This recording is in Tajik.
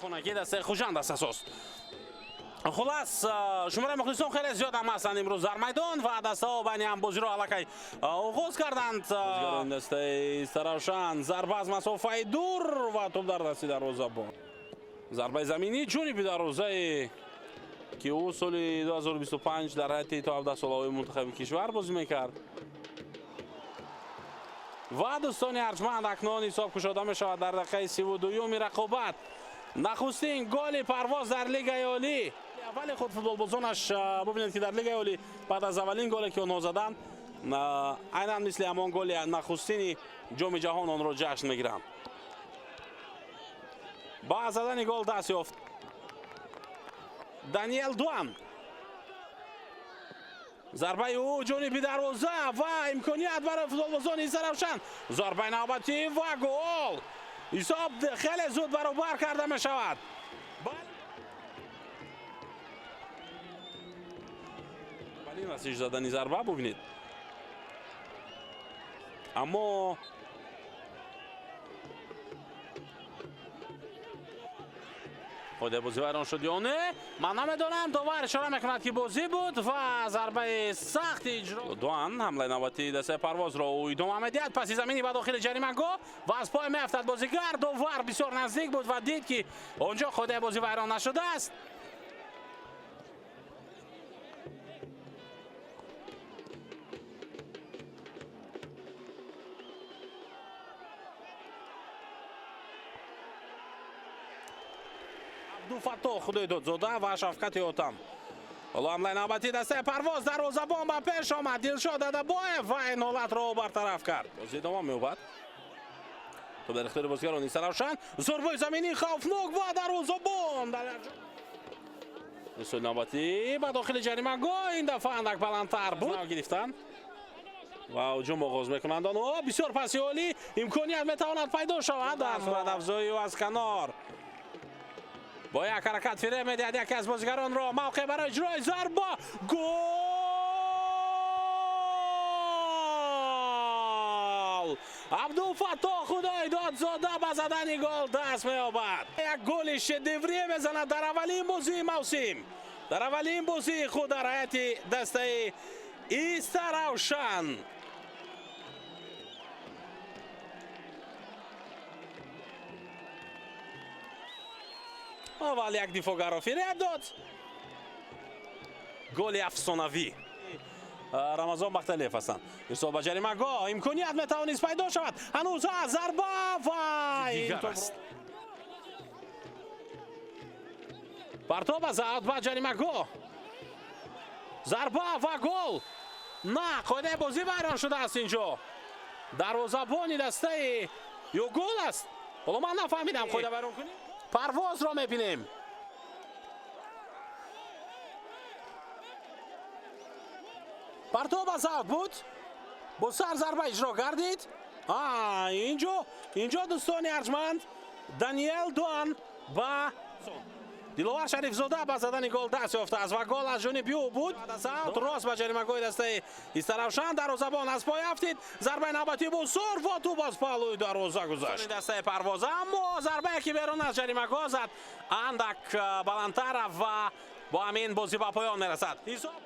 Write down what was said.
Хонагии дастаи Хуҷанд аст асос. Хулас, шумораи мухлисон хеле зиёд ҳам ҳастанд имрӯз дар майдон ва дастаҳо байни ҳам бозиро аллакай оғоз карданд. Бозигарони дастаи Истаравшан, зарба аз масофаи дур ва тӯб дар дасти дарвозабон. Зарбаи заминӣ ҷониби дарвозае, ки ӯ соли 2025 дар ҳайати то 17 солаҳои мунтахаби кишвар бозӣ мекард. Ва дӯстони арҷманд, акнун ҳисоб кушода мешавад дар дақиқаи 32-юми рақобат. Нахустин голи Парвоз дар Лигаи Олӣ. Аввали худ футболбозонаш, бубинед, ки дар Лигаи Олӣ баъд аз аввалин голе, ки онҳо заданд, айнан мисли ҳамон голи нахустини Ҷоми Ҷаҳон онро ҷашн мегиранд. Ба задани гол даст ёфт Даниэл Дуан. Зарбаи ӯ ҷониби дарвоза ва имконият барои футболбозони Истаравшан. Зарбаи навбатӣ ва гол. Ҳисоб хеле зуд баробар карда мешавад. Аввалин расиш задани зарба, бубинед. Аммо қоидаи бозӣ вайрон шуд ё не, ман намедонам. Довар ишора мекунад, ки бозӣ буд ва зарбаи сахти иҷро. Дуан ҳамлаи навбатии дастаи Парвозро ӯ идома медиҳад. Паси заминӣ ба дохили ҷаримагоҳ ва аз пой меафтад бозигар. Довар бисёр наздик буд ва дид, ки он ҷо қоидаи бозӣ вайрон нашудааст. Абдуфаттоҳ Худойдодзода ва Шафқати Отам. Ҳоло ҳамлаи навбатии дастаи Парвоз, дарвозабон ба пеш омад Дилшод Адабоев ва ин ҳолатро бартараф кард. Бозӣ идома меёбад. Тӯб дар ихтиёри бозигарони Истаравшан. Зарбаи заминии хавфнок ва дарвозабон дар Ирсоли навбатӣ ба дохили ҷаримагоҳ, ин дафъа андак баландтар буд. Гирифтан ва ҳуҷум оғоз мекунанд онҳо. Бисёр паси олӣ, имконият метавонад пайдо шавад дар сурат афзоӣ аз канор. Бо як ҳаракат фиреб медиҳад яке аз бозигаронро. Мавқеъ барои иҷрои зарба. Гол! Абдулфаттоҳ Худойдодзода ба задани гол даст меёбад. Як голи шедеврие мезанад дар аввалин бозии мавсим. Дар аввалин бозии худ дар ҳайати дастаи Истаравшан. Аввал як дифоъгарро фиреб дод. Голи афсонавӣ. Рамазон Бахталиев ҳастанд. Ирсол ба ҷаримагоҳ, имконият метавонист пайдо шавад. Ҳанӯз ҳаст зарба ва дигар аст. Партоб аз аут ба ҷаримагоҳ. Зарба ва гол. На, қоидаи бозӣ вайрон шудааст инҷо. Дарвозабони дастаи ё гол аст? Ҳоло ман нафаҳмидам қоида вайрон кунӣ. Парвозро мебинем. Партоб аз аут буд. Бо сар зарба иҷро гардид. Инҷо дӯстони арҷманд, Даниэл Дуан ба Диловар Шарифзода ба задани гол даст ёфтааст ва гол аз ҷониби ӯ буд. Аут рост ба ҷаримагоҳи дастаи Истаравшан, дарвозабон аз пой афтид. Зарбаи навбатӣ буд сур ва тӯб аз паҳлӯи дарвоза гузашт. Дастаи Парвоз, аммо зарбае, ки берун аз ҷаримагоҳ зад, андак баландтар рафт ва бо ҳамин бозӣ ба поён мерасад. Ҳисоб